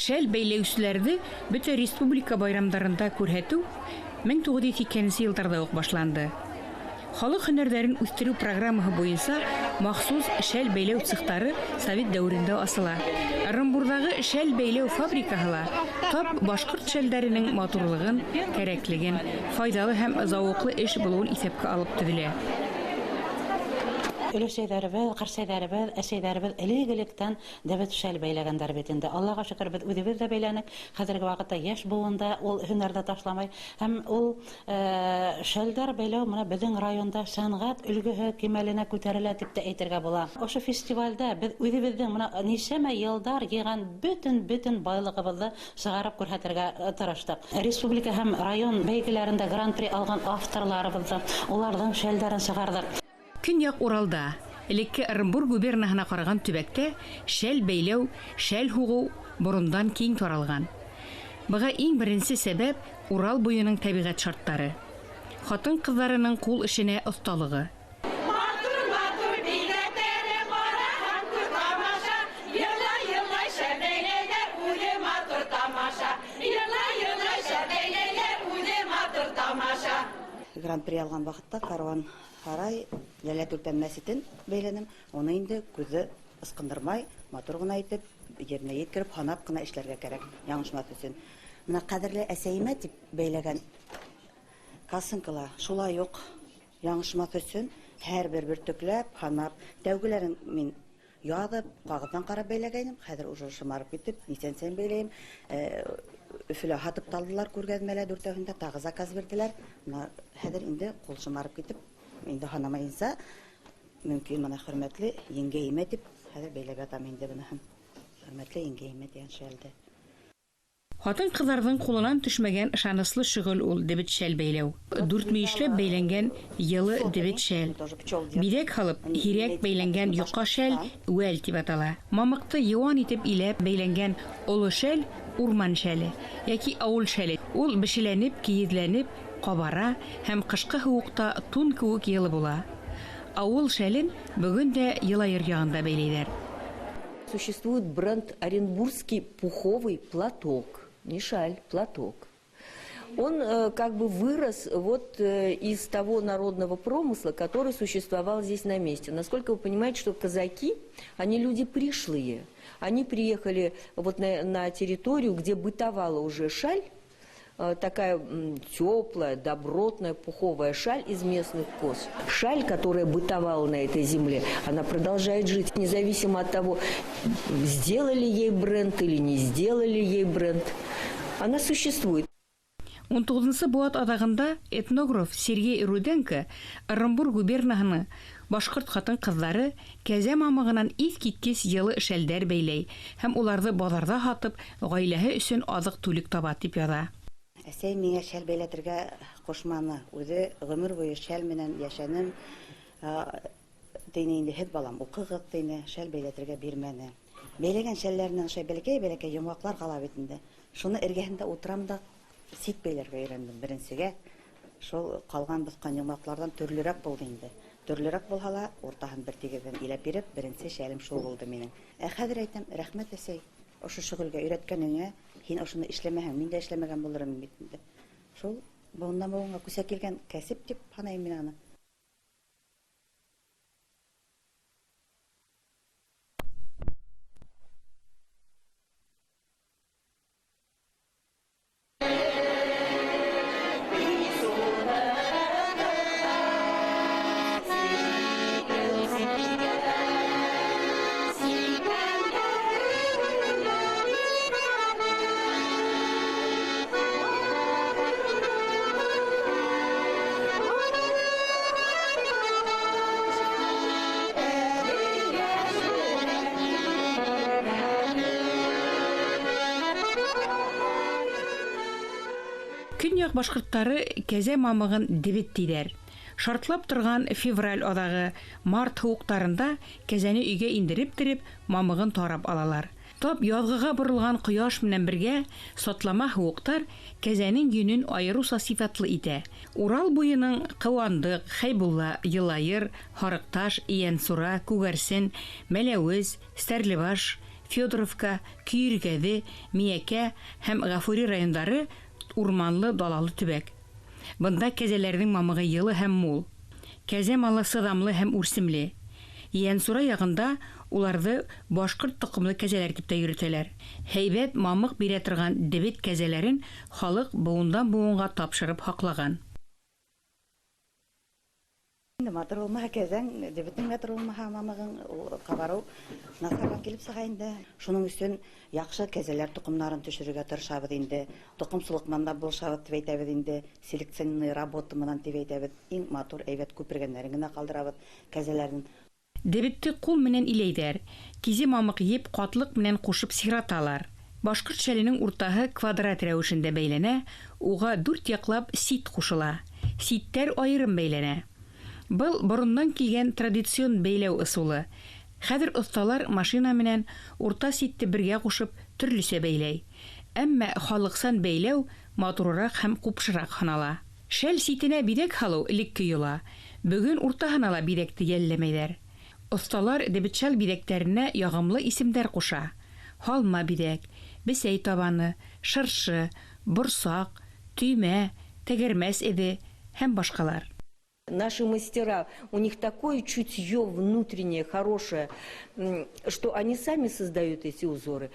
Шәл бәйләүселәрҙе бөтә республика байрамдарында күрһәтеү 1980 йылдарҙа уҡ башланды. Халыҡ һөнәрҙәрен үҫтереү программаһы буйынса махсус шәл бәйләү цехтары совет дәүерендә асыла. Ырымбурҙағы шәл бәйләү фабрикаһы ла тап башҡорт шәлдәренең матурлығын, кәрәклеген, файҙалы һәм зауыҡлы эш булыуын иҫәпкә алып төҙөлә. Өләсәйҙәребеҙ, ҡәрсәйҙәребеҙ, әсәйҙәребеҙ элек-электән дебет шәл бәйләгәндәр бит инде. Аллаға шөкөр, беҙ үҙебеҙ ҙә бәйләнек. Хәҙерге ваҡытта йәш быуын да ул һөнәрҙе ташламай. Һәм ул шәлдәр бәйләү мына беҙҙең районда сәнғәт өлгөһө кимәленә күтәрелә тип тә әйтергә була. Ошо фестивалдә беҙ үҙебеҙҙең мына нисәмә йылдар йыйған бөтөн байлығыбыҙҙы сығарып күрһәтергә тырыштыҡ. Республика һәм район бәйгеләрендә гран-при алған авторларыбыҙҙы, уларҙың шәлдәрен сығарҙыҡ. Көньяҡ Уралда, элекке Ырымбур губернаһына ҡараған төбәктә шәл бәйләү, шәл һуғыу борондан киң таралған. Быға иң беренсе сәбәп Урал буйының тәбиғәт шарттары. Ҡатын-ҡыҙҙарының ҡул эшенә оҫталығы. Гран-при алған ваҡытта Каруан Һарай Ләлә Түрпән мәсетен бәйләнем. Уны инде күҙҙе ысҡындырмай, матур ғына итеп, еренә еткереп, һанап ҡына эшләргә кәрәк, яңылышмаҫ өсөн. Мына ҡәҙерле әсәйемә тип бәйләгән косынкала шулай уҡ яңылышмаҫ өсөн һәр бер бөртөкләп, һанап, тәүгеләрен мин яҙып, ҡағыҙҙан ҡарап бәйләгәйнем. Хәҙер уже шымарып китеп, нисән-сән бәйләйем. Өфөлә һатып та алдылар күргәҙмәлә дүртәүһендә, тағы заказ бирҙеләр. Мына хәҙер инде ҡул шымарып китеп, инде һанамайынса мөмкин. Мына хөрмәтле еңгәйемә тип хәҙер бәйләп ятам инде быныһын. Хөрмәтле еңгәйемә тигән шәлде. Ҡатын-ҡыҙҙарҙың ҡулынан төшмәгән ышаныслы шөғөл ул дебет шәл бәйләү. Дүрт мөйөшләп бәйләнгән йылы дебет шәл. Биҙәк һалып, һирәк бәйләнгән йоҡа шәл үәл тип атала. Мамыҡты йыуан итеп иләп бәйләнгән оло шәл урман шәле йәки ауыл шәле. Ул бешеләнеп, кейеҙләнеп, ҡабара һәм ҡышҡы һыуыҡта тун кеүек йылы була. Ауыл шәлен бөгөн дә Йылайыр яғында бәйләйҙәр. Существует бренд Оренбургский пуховый платок. Не шаль, платок. Он как бы вырос вот из того народного промысла, который существовал здесь на месте. Насколько вы понимаете, что казаки, они люди пришлые. Они приехали вот на территорию, где бытовала уже шаль, такая теплая, добротная, пуховая шаль из местных кос. Шаль, которая бытовала на этой земле, она продолжает жить, независимо от того, сделали ей бренд или не сделали ей бренд. Она существует. Ун туғыҙынсы быуат аҙағында этнограф Сергей Руденко Ырымбур губернаһының башҡорт ҡатын-ҡыҙҙары кәзә мамығынан иҫ киткес йылы шәлдәр бәйләй һәм уларҙы баҙарҙа һатып, ғаиләһе өсөн аҙыҡ-түлек таба тип яҙа. Әсәй миңә шәл бәйләтергә ҡушманы. Үҙе ғүмер буйы шәл менән йәшәнем. Тине инде, һеҙ балам, уҡығыҙ тине, шәл бәйләтергә бирмәне. Бәйләгән шәлләренән шулай бәләкәй-бәләкәй йомғаҡлар ҡала бит инде. Шуны эргәһендә ултырам да сит бәйләргә өйрәндем беренсегә. Шул ҡалған боҫҡан йомғаҡларҙан төрлөрәк булды инде. Төрлөрәк булһа ла, уртаһын бер тигеҙҙән иләп биреп, беренсе шәлем шул булды минең. Ә хәҙер әйтәм, рәхмәт әсәй, ошо шөғөлгә өйрәткәнеңә, һин ошоно эшләмәһәң, мин дә эшләмәгән булыр инем бит инде. Шул быуындан быуынға күсә килгән кәсеп тип һанайым мин аны. Көньяҡ башҡорттары кәзә мамығын дебет тиҙәр. Шартлап торған февраль аҙағы, март һыуыҡтарында кәзәне өйгә индереп тереп, мамығын тарап алалар. Тап яҙғыға боролған ҡояш менән бергә сатлама һыуыҡтар кәзәнең йөнөн айырыуса сифатлы итә. Урал буйының Ҡыуандыҡ, Хәйбулла, Йылайыр, Һарыҡташ, Ейәнсура, Күгәрсен, Мәләүез, Стәрлебаш, Федоровка, Көйөргәҙе, Миәкә һәм Ғафури райондары урманлы, далалы төбәк. Бында кәзәләрҙең мамығы йылы һәм мул. Кәзә малы сыҙамлы һәм үрсемле. Йәнсура яғында уларҙы башҡорт тоҡомло кәзәләр тип тә йөрөтәләр. Һәйбәт мамыҡ бирә торған дебет кәзәләрен халыҡ быуындан быуынға тапшырып һаҡлаған. Матур булмаһа кәзәң, дебетең матур булмаһа мамығың, ул ҡабарыу насарға килеп сыға инде. Шуның өсөн яҡшы кәзәләр тоҡомдарын төшөрөргә тырышабыҙ инде. Тоҡомсолоҡ менән дә булышабыҙ тип әйтәбеҙ инде. Селекционный работа менән тип әйтәбеҙ. Иң матур, әйбәт күпергәндәрен генә ҡалдырабыҙ кәзәләрен. Дебетте ҡул менән иләйҙәр, кизе мамыҡ еп ҡатлыҡ менән ҡушып сираталар. Башҡорт шәленең уртаһы квадрат рәүешендә бәйләнә, уға дүрт яҡлап сит ҡушыла. Ситтәр айырым бәйләнә. Был бороннан килгән традицион бәйләү ысулы. Хәҙер оҫталар машина менән урта ситте бергә ҡушып төрлөсә бәйләй. Әммә халыҡсан бәйләү матурыраҡ һәм ҡупшыраҡ һанала. Шәл ситенә биҙәк һалыу элекке йола. Бөгөн уртаһына ла биҙәкте йәлләмәйҙәр. Оҫталар дебетшәл биҙәктәренә яғымлы исемдәр ҡуша. Һалма биҙәк, бесәй табаны, шыршы, борсаҡ, төймә, тәгәрмәс эҙе һәм башҡалар. Наши мастера, у них такое чутье внутреннее, хорошее, что они сами создают эти узоры.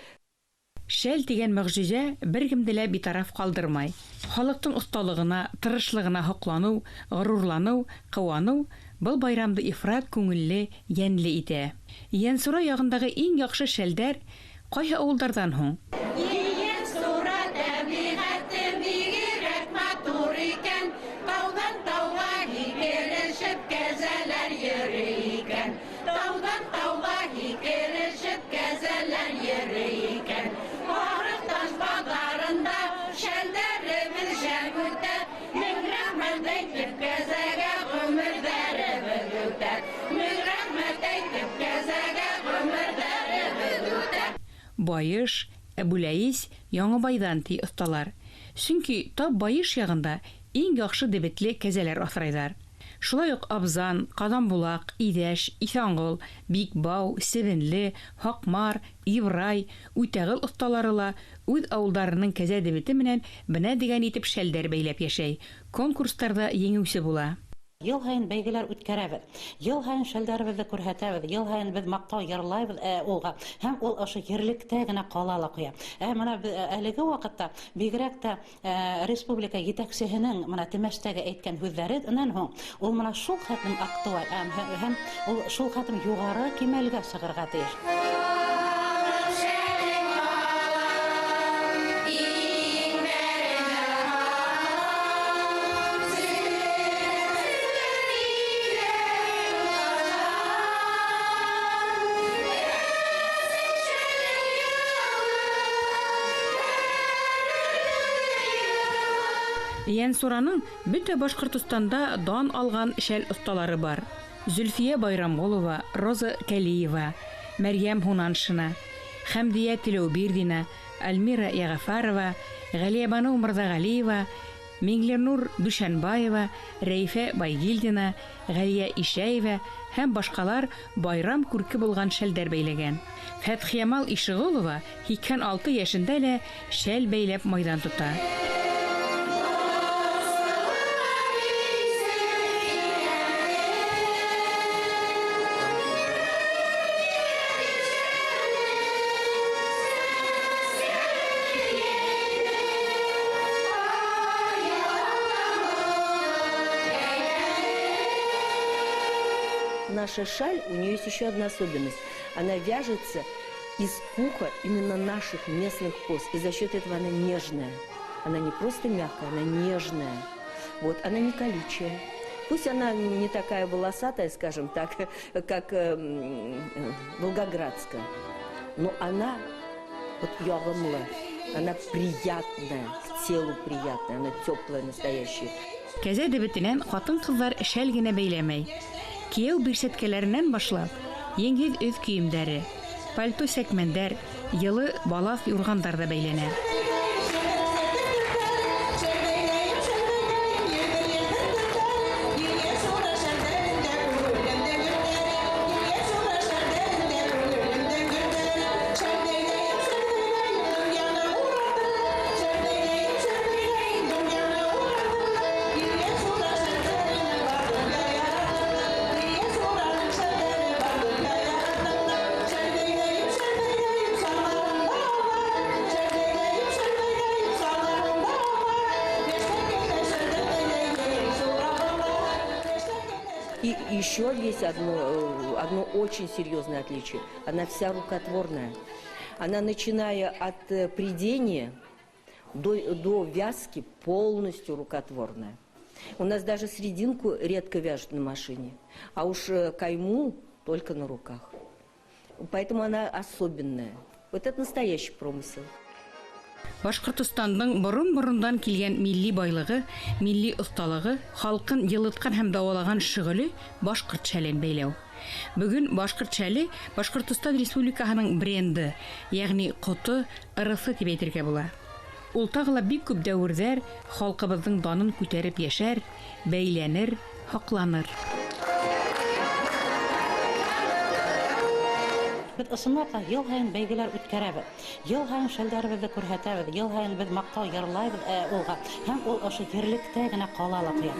Шәл тигән мөғжизә бер кемде лә битараф ҡалдырмай. Халыҡтың оҫталығына, тырышлығына һоҡланыу, ғорурланыу, ҡыуаныу был байрамды ифрат күңелле, йәнле итә. Йәнсура яғындағы иң яҡшы шәлдәр ҡайһы ауылдарҙан һуң? Байыш, Әбүләйес, Яңыбайҙан ти оҫталар. Сөнки тап Байыш яғында иң яҡшы дебетле кәзәләр аҫрайҙар. Шулай уҡ Абзан, Ҡаҙанбулаҡ, Иҙәш, Иҫанғол, Бикбау, Себенле, Һаҡмар, Ибрай, Үтәғел оҫталары ла үҙ ауылдарының кәзә дебете менән бынә дигән итеп шәлдәр бәйләп йәшәй, конкурстарҙа еңеүсе була. Йыл һайын бәйгеләр үткәрәбеҙ, йыл һайын шәлдәребеҙҙе күрһәтәбеҙ, йыл һайын беҙ маҡтау йырлайбыҙ улға, һәм ул ошо ерлектә генә ҡала ла ҡуя. Мына әлеге ваҡытта бигерәк тә республика етәксеһенең мына Темәштәге әйткән һүҙҙәренән һуң ул мына шул хәтлем актуаль һәм ул шул хәтлем юғары кимәлгә сығырға тейеш. Йәнсураның бөтә Башҡортостанда дан алған шәл оҫталары бар. Зөлфиә Байрамғолова, Роза Кәлиева, Мәрйәм Һунаншина, Хәмдиә Теләүбирҙина, Альмира Яғафарова, Ғәлиәбаныу Мырҙағәлиева, Миңленур Дүшәнбаева, Рәйфә Байгилдина, Ғәлиә Ишәева һәм башҡалар байрам күрке булған шәлдәр бәйләгән. Фәтхиямал Ишығолова 86 йәшендә лә шәл бәйләп майҙан тота. Наша шаль, у нее есть еще одна особенность. Она вяжется из пуха именно наших местных коз. И за счет этого она нежная. Она не просто мягкая, она нежная. Вот, она не колючая. Пусть она не такая волосатая, скажем так, как волгоградская, но она вот ягымлы, она приятная, к телу приятная, она теплая, настоящая. Кәзә дебетенән ҡатын-ҡыҙҙар шәл генә бәйләмәй. Кейәү бирсәткәләренән башлап, еңһеҙ өҫ кейемдәре, пальто сәкмәндәр, йылы балаҫ юрғандар ҙа бәйләнә. еще есть одно очень серьезное отличие. Она вся рукотворная. Она, начиная от прядения до вязки, полностью рукотворная. У нас даже срединку редко вяжут на машине, а уж кайму только на руках. Поэтому она особенная. Вот это настоящий промысел. Башҡортостандың борон-борондан килгән милли байлығы, милли оҫталығы, халҡын йылытҡан һәм дауалаған шөғөлө башҡорт шәлен бәйләү. Бөгөн башҡорт шәле Башҡортостан Республикаһының бренды, йәғни ҡото, ырыҫы тип әйтергә була. Ул тағы ла бик күп дәүерҙәр халҡыбыҙҙың данын күтәреп йәшәр, бәйләнер, һаҡланыр. Беҙ ысынлап та йыл һайын бәйгеләр үткәрәбеҙ. Йыл һайын шәлдәребеҙҙе күрһәтәбеҙ, йыл һайын беҙ маҡтау йырлайбыҙ улға. Һәм ул ошо ерлектә генә ҡала ла ҡуя.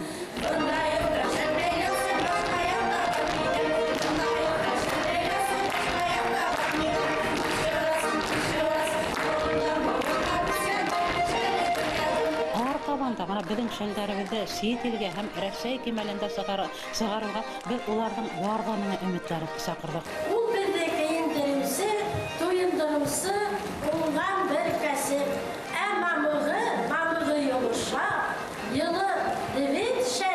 Артабан да бына беҙҙең шәлдәребеҙҙе сит илгә һәм Рәсәй кимәлендә сығарыуға беҙ уларҙың ярҙамына өмөтләнеп саҡырҙыҡ. Ул беҙҙе кейендереүсе, туйындырыусы уңған бер кәсеп. Ә мамығы йомшаҡ, йылы дебет шәл.